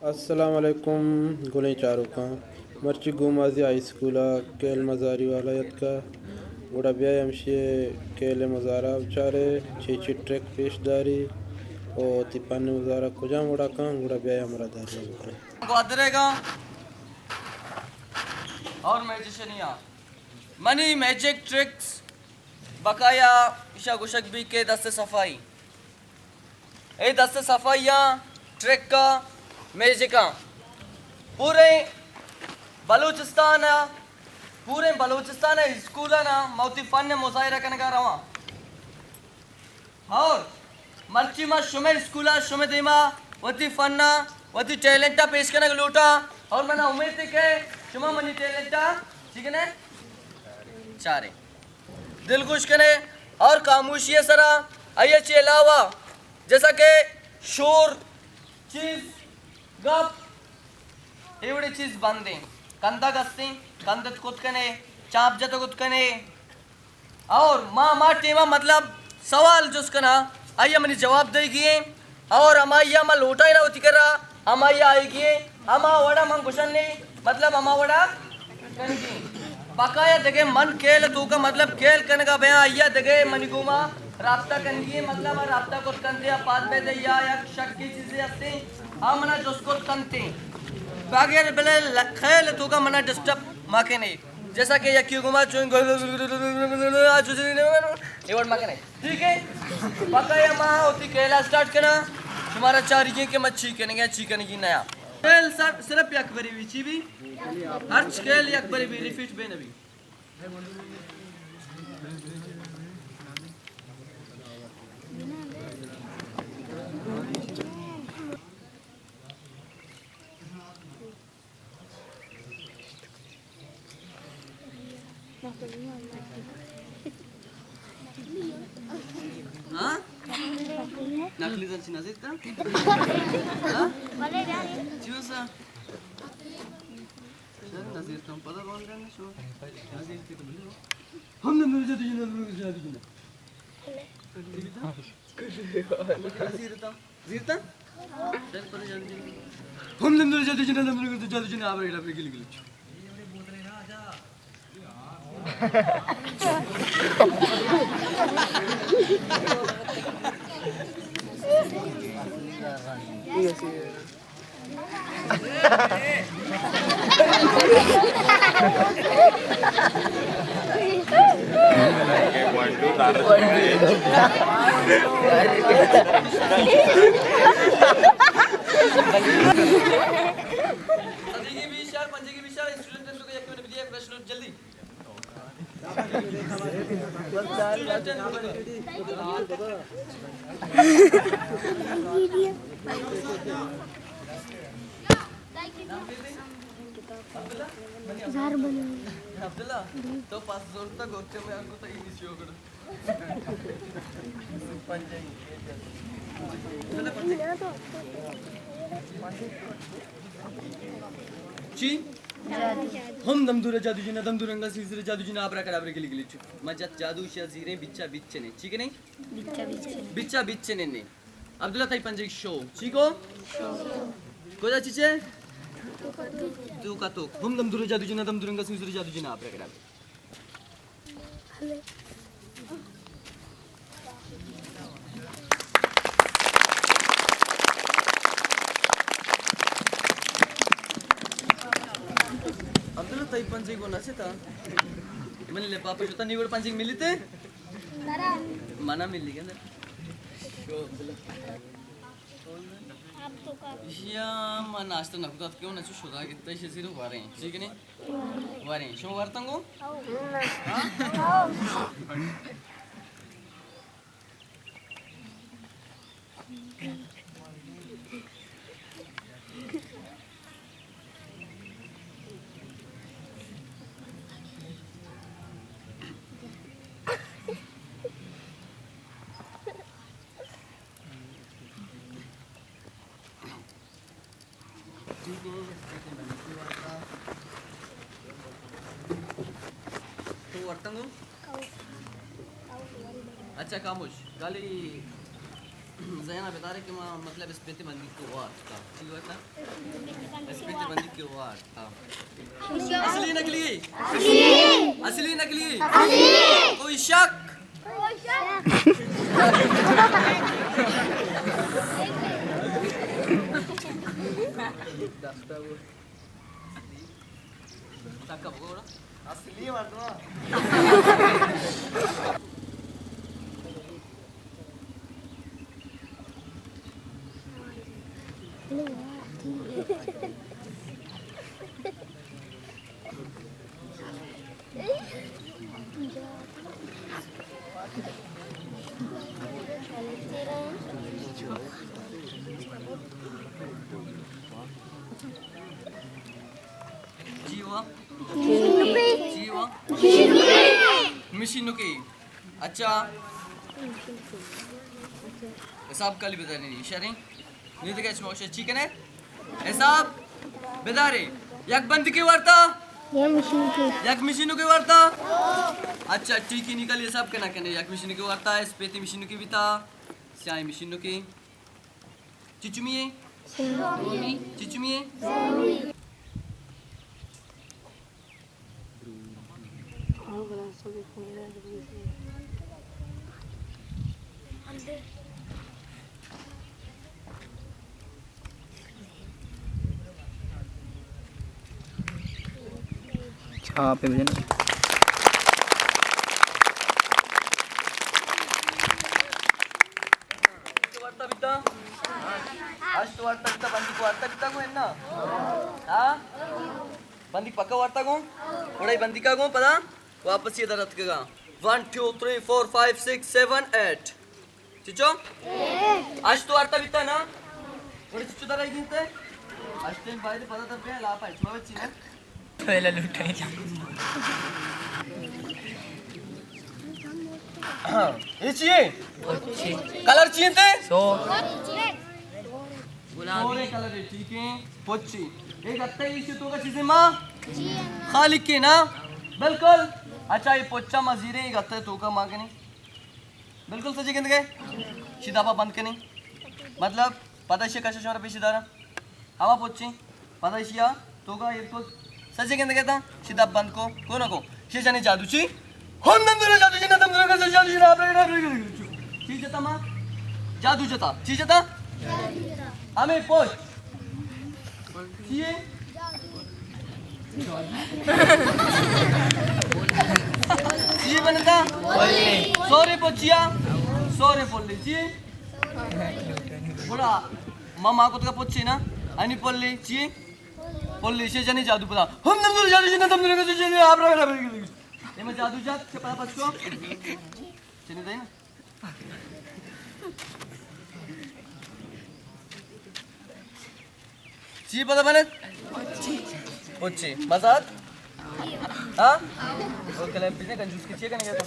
السلام علیکم گلیں چاروکاں، مرچی گومازی ہائی اسکول ءَ کیل مزاری والا اتکا، گڑا بیا ہمشی کیل مزارا بچارے چی چی ٹرک پیش داری او تی پن مزارا کجام وڑا کن، گڑا بیا ہمرا داری بکنے۔ گوادرے گا اور میجیشنیا منی میجک ٹرکس بقایا ایشا گوشگ بی کہ دست صفائی۔ اے دست صفائیاں ٹرک ءَ میجکاں پوریں بلوچستان ءَ، پوریں بلوچستان ءِ اسکولاں ءَ ما وتی فن ءِ مظاہرہ کنگ ءَ رواں۔ اور مرچی ما شمئے اسکول ءَ شمئے دیما وتی فن ءَ وتی ٹیلنٹ ءَ پیش کنگ لوٹاں اور منا امیت ہے کہ شما منی ٹیلنٹ ءَ چی کنے چاریں۔ دلگوش کنے اور خاموشی ءِ سرا آئی ءَ چہ علاوہ جیسا کہ شور، چیز، گپ، اے وڑیں چیز بند ایں۔ کندگ است ایں، کندت کت کنے، چاپ جت کت کنے۔ اور ما ہما ٹیما مطلب سوال جست کناں، آئی ءَ منی جواب دئیگی ایں۔ اور ہمائی ءَ ما لوٹائیناں وتی کرا، ہمائی ءَ آئیگی ایں، ہما وڑا من گوشن نے، مطلب ہما وڑا کنگی ایں۔ بقایا دگہ من کیل توکا مطلب کیل کنگا بیاں، آئی ءَ دگہ منی گوما رابطہ کنگی ایں، مطلب آ رابطہ کت کنتے، آ پاد بیتے یا یک شکی چیزے ہستیں، آ منا جست کت کنتے۔ بغیر بلے کیل توکا منا ڈسٹرب مکنے۔ جیسا کہ یکی گوما چون اے وڑ مکنے۔ ٹھیک ہے؟ بقایا ما وتی کیلا سٹارٹ کناں۔ شمارا چارگی کہ ما چی کنگے، چی کنگی نیا۔ کیل سر-، صرف یک بری بی، چی بی؟ ہرچ کیل یک بری بی، ریپیٹ بی نبی۔ ہاں؟ نقلی زر چی نزیرتا؟ ہاں؟ چی بسا؟ شر نزیرتا، پدا بانگا نشو۔ نزیرتی تو بلو۔ ہم نہ مل جاتی جنا، مل جاتی جنا۔ نزیرتا۔ زیرتن؟ ہم نندر جادو جنہ، نندر جادو جنہ، آبر گلا، آبر گلی گلی۔ صدیقی بیشار، پنجگی بیشار، اسٹوڈنٹ تو یک منٹ بدیے، فریش نوٹ جلدی۔ زہر بنی۔ عبداللہ، تو پاس زورتا گوچے میں انگو تا ای نیسی ہو گڑا۔ چی؟ ہم دمدور جادو جنا، دمدور انگا سیزر جادو جنا، آبرا کڈابرا گلی گلی چو۔ مجت جادو شیا زیریں بچا بچنے۔ چی کنے؟ بچا بچنے۔ بچا بچنے نے۔ عبداللہ تئی پنجگ شو۔ چی کو؟ کجا چی چے؟ تو کا تو۔ ہم دمدور جادو جنا، دمدور انگا سیزر جادو جنا، آبرا کڈابرا۔ عبداللہ تئی پنجگ گو نہ چتا۔ من لپاپ شتا نیوڑ پنجگ ملیتے؟ منا ملی گیا۔ شو عبداللہ۔ ایشیا ما ناشتہ نہ کتات کیوں نہ چو شدا گتا ایشی زیر واریں۔ ٹھیک نہیں؟ واریں۔ شما وارتن گو؟ تو ورتنگو؟ اچھا، خاموش۔ گالی ذہن ءَ بدارے کہ ما، مطلب، اسپیتی بندیک ءَ وارتا۔ چی وارتا؟ اسپیتی بندیک ءَ وارتا۔ اصلی نقلی؟ اصلی نقلی؟ کوئی شک؟ اصلی مردم۔ جی وا۔ جی وا۔ مشینوکے۔ اچھا۔ حساب کالی بدارے، شریں۔ نی دگہ ہچ مہ گوش، چی کنے؟ حساب بدارے۔ یک بندیکے وارتا؟ یک مشینوکے۔ یک مشینوکے وارتا؟ اچھا، ٹھیک ہے، نی کالی حساب کنا کنے۔ یک مشینوکے وارتا، اسپیتی مشینوکے بیتا، سیاہیں مشینوکے۔ چچمی ہے؟ چچمی ہے؟ چھاپ بجن۔ وارتا بیتا؟ ہشت وارتا بیتا، بندیک وارتا بیتا گو انا؟ ہاں؟ بندیک پکا وارتا گو؟ اڑائی بندیکا گو پدا واپس یہ در اتکگا۔ One, two, three, four, five, six, seven, eight. چچو؟ ہشت وارتا بیتا نا؟ اڑے چچو در آئی گینتے؟ ہشتیں باید پدا در پہ لاپا ہچ ما بچی نا؟ پہلا لوٹائیں۔ ہاں، یہ چی ہے؟ کلر چی انت؟ سور۔ سورے کلر ہے، ٹھیک ہے۔ پچی۔ ایک ہفتہ ایشی تو کا چیزیں ماں؟ خالق کے نا؟ بالکل۔ اچھا، یہ پچا مزیرے، ایک ہفتہ تو کا ماں کے نہیں؟ بالکل سجے گندگے۔ شی دابا بند کنی۔ مطلب، پدا ایشی کشا شمارا پیشی دارا۔ ہما پچی۔ پدا ایشیا توکا ایر کو۔ سجے گندگے تا۔ شی داب بند کو۔ کو نہ کو۔ شی جنی جادو چی؟ ہم نم دورا جادو چی، نہ تم دورا جادو چی، نہ اپنے، نہ اپنے۔ چی جتا ما؟ جادو جتا۔ چی جتا؟ ہمیں پوچ۔ چی ہے؟ چی بنتا؟ سورے پوچیا؟ سورے پولی۔ چی؟ بڑا۔ ما، ما کو تو پوچی نا۔ انی پولی۔ چی؟ پولی۔ شی جنی جادو پدا۔ ہم نم دورا جادو چی، نہ تم دورا جادو چی، آپ را، آپ را۔ اے ما جادو جات، چہ پدا پچ کو؟ چنے دے نا۔ چی پدا بنے؟ پچی۔ مزاد؟ ہاں؟ وہ کلیم پینے کنجوس کی چیئے کنگے تو۔